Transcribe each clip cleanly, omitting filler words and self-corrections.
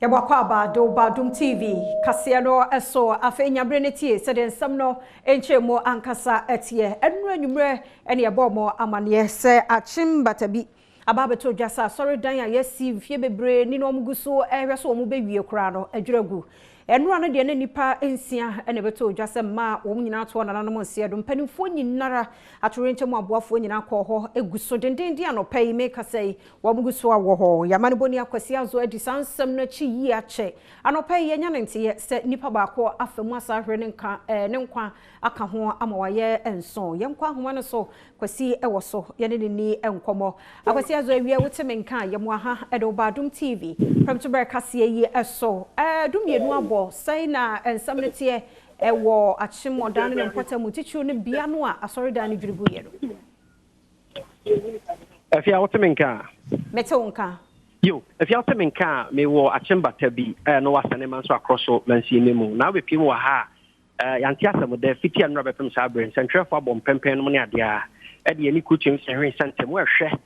Yɛbɔ akwaaba de wo ba Adom TV kaseɛ no so. Afei nya berɛ no tie sɛdeɛ nsɛm no nkyerɛmu ankasa teɛ. Ɛnnora anwummerɛ ne yɛbɔɔ mo amaneɛ sɛ akyem bata bi aba abɛtɔ dwa sɛ asɔredan a yɛasi mfeɛ bebree ni na wɔgu so rehwɛ sɛ wɔbɛwie koraa no adwiri agu. Nnora no deɛ na nnipa nsia na ɛbɛtɔɔ dwa sɛ mmaa wɔn nyinaa toa nananom nseɛ do. Mpanimfoɔ nyinara, atoyerɛnkyɛm mu aboafoɔ nyinaa kɔɔ hɔ gu so dendeenden anɔpa yi mekasa yi wɔn gu so a wɔ hɔ. Yɛamanebɔni Akwasi Azo adi saa nsɛm no akyi yie akyɛ. Anɔpa yi yɛanya no nteeɛ sɛ nnipa baako afa mu asan ahwere ne nka ne nkwa aka ho ama wayɛ nson. Yɛnkɔ ahoma no so Kwasi wɔ so, yɛne no nni nkɔmmɔ. Akwasi Azo awia wote me nka a, yɛmoa ha de wo ba Adom TV prɛmtoberɛ kaseɛ yi so. Dumienu abɔ, sɛn na nsɛm no teɛ wɔ Akyem Ɔdan ne ne mpɔtam, titiriw ne bea no a asɔredan no dwiri guiɛ no? Afia wote me nka a? Mete wo nka. Yo, Afia wote me nka a, mewɔ Akyem Bata bi a ɛno wɔ Asanema nso akorɔ so mansin no mu. Na wobɛpie mu wɔ ha a, Eh, yɛante asɛm dɛ, fiti anora bɛpem saa bere, nsɛntwerɛfoɔ abɔ mpɛmpɛn nom ne adeɛ a, ɛde yɛne kurukyem sɛ hwen sɛ ntɛm ɛhwɛ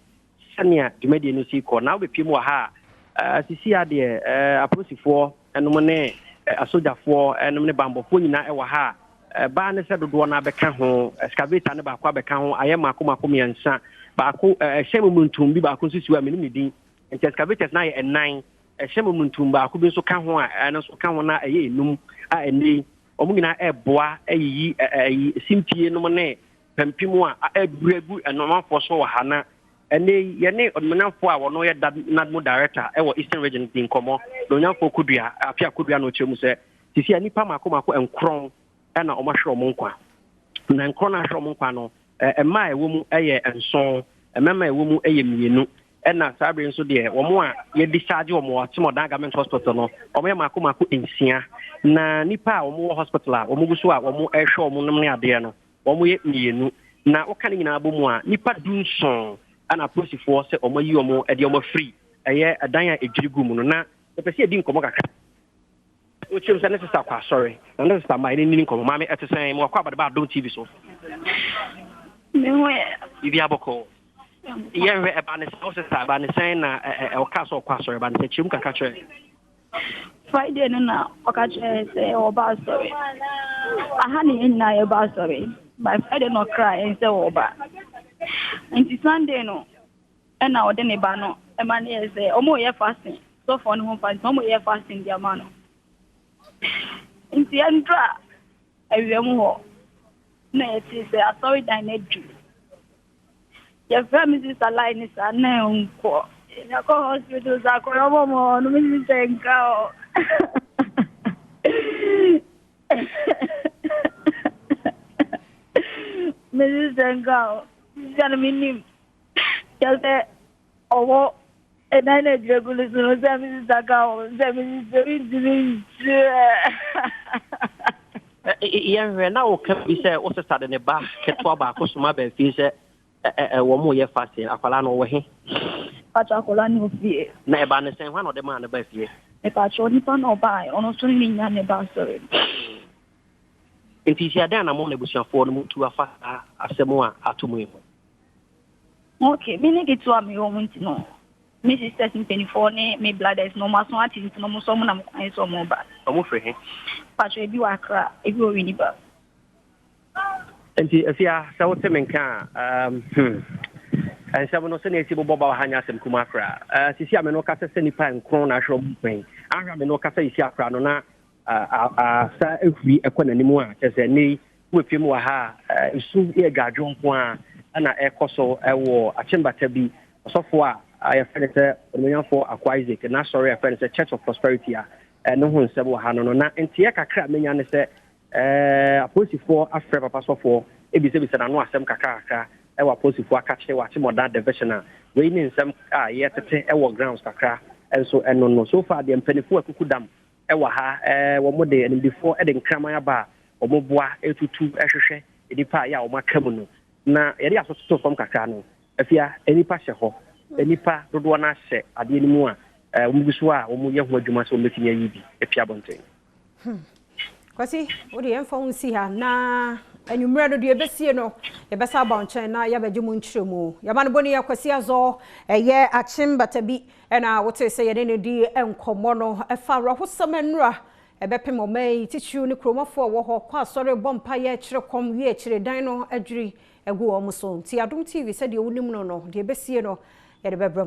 sɛnea dwumadie no si kɔ. Na wobɛpie mu wɔ ha a, eh, sisi adeɛ, eh, apolisifoɔ nom ne eh, asogyafoɔ nom ne bambɔfoɔ nyinaa ɛwɔ ha a, eh, baa ne sɛ dodoɔ no abɛka ho, excavator ne baako abɛka ho, ayɛ mako mako mmiɛnsa, baako, eh, ɛhyɛn mu ntum bi baako nso si hɔ a menim ne din, nti excavators no ayɛ ɛnan, Ɛhyɛ mu ntum baako bi nso ka ho a ɛno nso ka ho na ɛyɛ enum a ɛnnɛ yi wɔn nyinaa ɛreboa ayiyi ɛyi simpie nom ne pampim a ɛduru agu ɛnomanfoɔ so wɔ ha na ɛnnɛ yi yɛne ɔnomanyamfoɔ a wɔn yɛ NADMO director ɛwɔ Eastern Region di nkɔmmɔ na onyanfoɔ Kodua Apia Kodua na ɔkyerɛ mu sɛ sisi a nipa mako mako nkorɔn ɛna wɔn ahwere wɔn nkwa na nkorɔn na ahwere wɔn nkwa no mmaa a ɛwɔ mu yɛ nson mmarima a ɛwɔ mu yɛ mmienu Ɛna saa bere nso deɛ wɔn a yɛdischarge wɔn wɔ Akyemɔdan Government Hospital no, wɔn yɛ mako mako nsia. Na nipa a wɔn wɔ hospital a wɔn gu so a wɔn rehwɛ wɔn nom ne adeɛ no, wɔn yɛ mmienu. Na woka ne nyinaa bɔ mu a, nipa dunson ɛna apolisifoɔ sɛ wɔn ayi wɔn de wɔn afiri ɛyɛ ɛdan a edwiri gu mu no. Na yɛpɛ sɛ yɛdi nkɔmɔ kakra. Wokyerɛ mu sɛ ne sista kɔ asɔre na ne sista ma ɛne nini nkɔmɔ. Maame ɛte sɛn? Mewɔ kɔ abadeba Adom TV so. Me ho yɛ. Biribi abɔkɔ. Yɛhwɛ ɛba ne sɛn wo sista ɛba ne sɛn na ɔka sɛ ɔkɔ asɔre ɛba ne sɛ kyerɛ mu kakra kyerɛ. Friday no na ɔka kyerɛ sɛ ɔba asɔre. Aha ne yɛn nyinaa yɛba asɔre. By Friday na ɔkra yɛn sɛ ɔba. Nti Sunday no ɛna ɔde ne ba no ɛma ne yɛ sɛ ɔmo yɛ fasting sɔfoɔ no ho fasting ɔmo yɛ fasting de ama no. Nti ɛndra awia mu hɔ na yɛte sɛ asɔredan no adwiri. Yɛfrɛ me sista line ne saa na nkɔ. Yɛkɔ hospital saa kɔ yɛbɔ mɔ hɔ no me sista nka hɔ. Me sista nka hɔ. Sista no menim. Kyɛ sɛ ɔwɔ ɛdan na agyina gu no so no sɛ me sista ka hɔ sɛ me sista mentumi nkyerɛ. Yɛnhwɛ na woka bi sɛ wo sista de ne ba ketewa baako soma baa fie sɛ wɔn yɛ fasting akwadaa no ɔwɔ he? Pakyɛ akwadaa no wɔ fie. Na ɛbaa ne sɛn hwan na ɔde maa ne ba fie? Mepakyɛ nipa na ɔbaa ɔno nso ne nya ne ba asɔre. Nti si adan na mo na abusuafoɔ no mu tu afa saa asɛm a ato mu yi ho? Okay, me ne ketewa mewɔ mu nti no Me sisters mpaninfoɔ ne me brothers no ɔmo aso ate nti no ɔmo nso ɔmo nam kwan so ɔmo ba. Ɔmo firi he? Patrɔ ebi wɔ Accra, ebi wɔ Winneba. Nti Afia, sɛ wote me nka a, um, hmm, nsɛm no sɛnea esi bobɔ ba wɔ ha nyɛ asɛm kumaa koraa. Uh, sisi a me no kasa sɛ nipa nkron na ahwɛ ɔmo pɛn. Ahwɛ a me no kasa esi akora no na asa ahuri kɔ n'anim a, kyerɛ sɛ nnɛ yi wobɛpie mu wɔ ha a, esu ne adwadwo nko a na ɛkɔ so wɔ Akyembata bi ɔsɔfo a yɛfrɛ no sɛ Onimuonyamfoɔ Akwa Isaac n'asɔre a yɛfrɛ no sɛ Church of Prosperity a ɛno ho nsɛm wɔ ha no no. Na nteɛ kakra a menya ne sɛ apolisifoɔ afrɛ papa sɔfoɔ ebisabisa n'ano asɛm kakra kakra wɔ apolisifoɔ akakye wɔ Akyemɔda division a wei ne nsɛm a yɛtete wɔ grounds kakra nso ɛno no. So far deɛ mpanimfoɔ akuku dam wɔ ha. Wɔde animdefoɔ de nkraman aba a wɔboa tutu hwehwɛ nnipa a yɛ a wɔaka mu no. Na yɛde aso toto fam kakra no, afia nnipa hyɛ hɔ. Nnipa dodoɔ no ahyɛ adeɛ no mu a wɔgu so a wɔyɛ ho adwuma sɛ wɔbɛtumi ayi bi apue abɔnten. Kwasi, wo deɛ yɛmfa wo nsi ha na Anwummerɛ no deɛ ɛbɛsie no, yɛbɛsa aba wo nkyɛn na yɛabɛgye mu nkyerɛmu. Yɛma no bɔne yɛ Kwasi Azɔ, ɛyɛ Akyem Batabi ɛna wotee sɛ yɛne no di nkɔmmɔ no ɛfa awerɛhosɛm nnura ɛbɛpem ɔman yi titiriw ne kuromafoɔ a ɛwɔ hɔ kɔ asɔre bɔ mpaeɛ kyerɛ kɔm wie akyire dan no adwiri agu wɔn so. Nti Adom TV sɛdeɛ wonim no no, deɛ ɛbɛsie no yɛde bɛbrɛ mo.